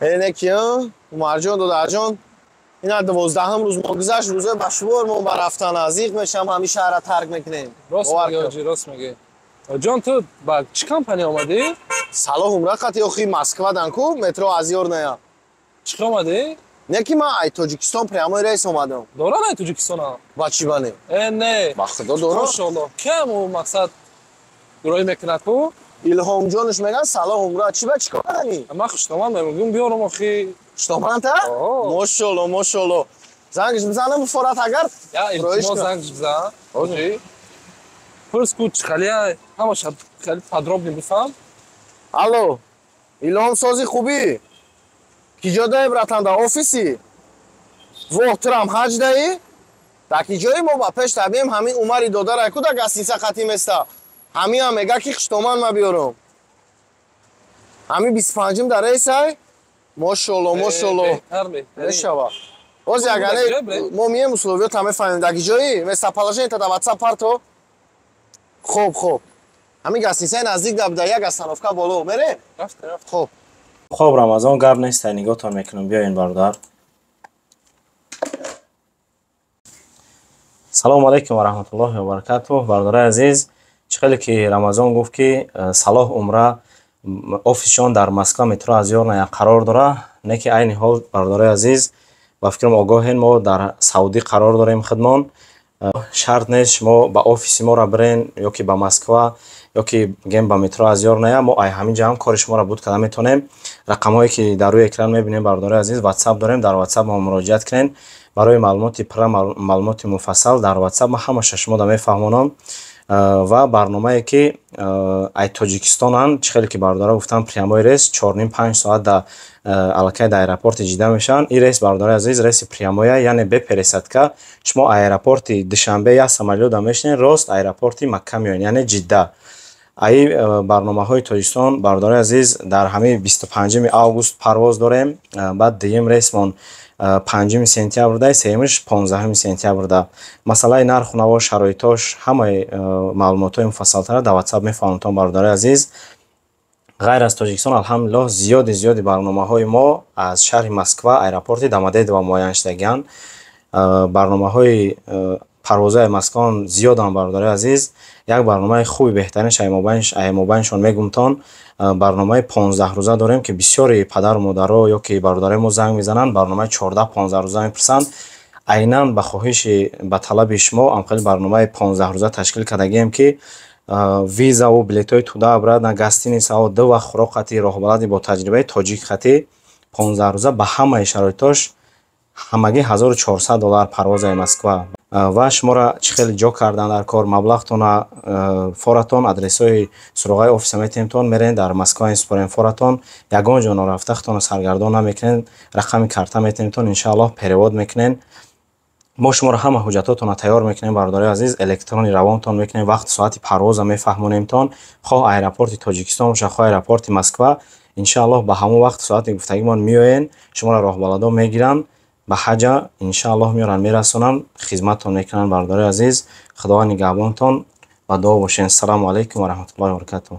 Не ки, Умарҷон, додарҷон, ина 12-ҳам рӯз мо гузашт, рӯзои ба шумор мо ба рафтан наздик мешам, ҳамин шаҳрра тарк мекунем. Рост мегӣ, ҳоҷӣ, рост мегӣ. Ҷон, ту ба чӣ компания омадӣ? Салоҳ Умра қати, охи Москва дан ку, метро Озёрная. Чӣ омадӣ? Не ки ман ай Тоҷикистон прямой рейс омадам. Доран ай Тоҷикистона? Ба чӣ бане? Э, не. Ба худо дорам. Мошоалло. Кам ӯ мақсад роҳӣ мекунад ку? Илҳомҷонаш меган, Салоҳ Умра. Чӣ ба чӣ кор кардани? Ман хуштоман мегӯм, биёрам охи. Хуштоманта? Мошоалло, мошоалло. Зангш бизанам форат агар? Я, илтимос, зангш бизан. Ҳоҷӣ. Пурс ку чӣ халия, ҳамаша хеле подробно бифаҳм. Алло, Илҳом, сози, хубӣ? Ки ҷо даи, братан, дар офиси? Воҳ, турам ҳаҷ даи? Дар ки ҷои мо ба пеш табием, ҳамин Умари додарай ку дар гостиница қатим эста. Ҳамиам мега ки хуштоман ма биёрам. Ҳамин 25-ум дар рейсай? Мошолло, мошолло. Мешава. Боз ягане мо мием, условиёта мефаҳмем. Дар ки ҷои? Местоположение дар WhatsApp парто. Хоб, хоб. Ҳамин гостиницаи наздик да буда, як остановка боло. Мерем? Хоб. Хоб, Рамазон, гап нестай, нигоҳтон мекунам. Биёен, бародар. Салому алайкум ва раҳматуллоҳи ва баракатуҳ, бародарои азиз. Чӣ хеле ки Рамазон гуфт, ки Салоҳ Умра офисшон дар Москва, метро Озёрная қарор дора. Не ки айни ҳол, бародарои азиз, ба фикрам огоҳен, мо дар Саудӣ қарор дорем худмон. Шарт нест шумо ба офиси моро бирен ё ки ба Москва, ё ки бигем ба метро Озёрная, мо ай ҳамин ҷо ҳам кори шуморо буд карда метавонем. Рақамҳое ки дар рӯи экран мебинем, бародарои азиз, WhatsApp дорем, дар WhatsApp мо муроҷиат кунед барои маълумоти пурра, маълумоти муфассал. Дар WhatsApp ма ҳамаша шумода мефаҳмонам. Ва барномае ки ай Тоҷикистонанд, чӣ хеле ки бародаро гуфтанд, прямой рейс 4,5-5 соат да аллакай дар аэропорти Ҷидда мешаванд. Ин рейс, бародарои азиз, рейси прямоя, яъне бе пересадка. Шумо аэропорти Душанбе як самолёта мешинед, рост аэропорти Макка меоед, яъне Ҷидда. Аи барномаҳои Тоҷикистон, бародарои азиз, дар ҳамаи 25 август парвоз дорем, баъд дуюм рейсмон 5 сентябрда, сеюмаш 15 сентябрда. Масъалаи нарху наво, шароитош, ҳамаи маълумотҳои муфассалтара дар WhatsApp мефаҳмонтон, бародарои азиз. Ғайр аз Тоҷикистон, алҳамдулиллоҳ, зиёди зиёди барномаҳои мо аз шаҳри Москва, аэропорти Домодедово муайян шудагианд. Барномаҳои парвозҳои Москваам зиёданд, бародарои азиз. Як барномаи хуби беҳтаринш аймобайншон мегумтон. Барномаи 15 рӯза дорем, ки бисёри падару модаро ё ки бародарои мо занг мезананд, барномаи 14-15 рӯза мепурсанд. Айнан ба хоҳиши, ба талаби шумо амхели барномаи 15 рӯза ташкил кардагием, ки визаву билетҳои туда обратно, гостиницао, ду вақт хӯрок хати, роҳбалади бо таҷрибаи тоҷик хати, 15 рӯза ба ҳамаи шароитош ҳамагӣ 1400 доллар парвозаи Москва. Ва шуморо чӣ хеле ҷо кардан дар кор, маблағтона, форатон, адресҳои суроғаи офиса метиҳемтон, мерен дар Москва месупорем форатон, ягон ҷо норафта худтонро саргардон намекунед. Рақами карта метиҳемтон, иншааллоҳ, перевод мекунед. Мо шуморо ҳама ҳуҷҷатотонро тайёр мекунем, бародарои азиз, электрони равонтон мекунем, вақту соати парвоза мефаҳмонемтон, хоҳ аэропорти Тоҷикистон бошад, хоҳ аэропорти Москва. Иншааллоҳ, ба ҳамон вақту соати гуфтагимон меоен, шуморо роҳбаладо мегиранд, ба ҳаҷа иншааллоҳ меоранд, мерасонанд, хизматтон мекунанд. Бародарои азиз, Худованд нигаҳбонтон, ба дуо бошед. Ассалому алайкум ва раҳматуллоҳи ва баракатуҳ.